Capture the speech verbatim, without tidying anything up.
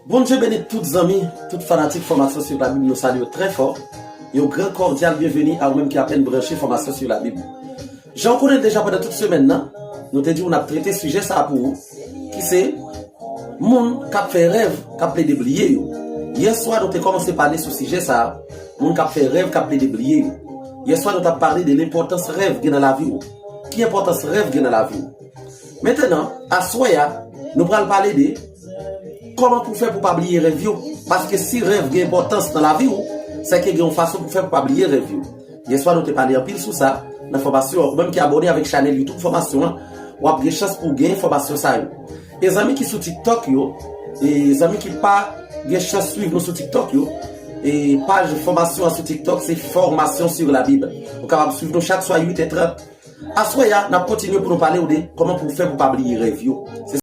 Bondye beni tout zanmi, tout fanatik Fòmasyon Swiv Labib, nou salye w trè fò. Yon gran kòdyal byenveni a ou menm ki apèn branche Fòmasyon Swiv Labib. Jan w konnen l deja pandan tout semèn nan, nou te di w n ap trete sijè sa a pou ou, ki se moun k ap fè rèv, k ap plede bliye yo. Yè swa nou te kòmanse pale sou sijè sa a, moun k ap fè rèv, k ap plede bliye yo. Yè swa nou t ap pale de lenpòtans rèv gen nan lavi w. Ki enpòtans rèv gen nan lavi w? Mentenan, aswè a, nou pral pale de kòman pou fè pou pa bliye rèv yo. Paske si rèv gen enpòtans nan lavi w, sèke gen yon fason pou fè pou pa bliye rèv yo. Yè swa nou te pale anpil sou sa nan fòmasyon an. Ou menm ki abòne avèk chanèl YouTube fòmasyon an, w ap gen chans pou w gen enfòmasyon sa yo. E zanmi ki sou TikTok yo, e zanmi ki pa gen chans swiv nou sou TikTok yo, e paj fòmasyon an sou TikTok se Fòmasyon Swiv Labib. Ou kapab swiv nou chak swa uit è trant. Aswè a, n ap kontinye pou nou pale w de kòman pou w fè pou pa bliye rèv yo. Se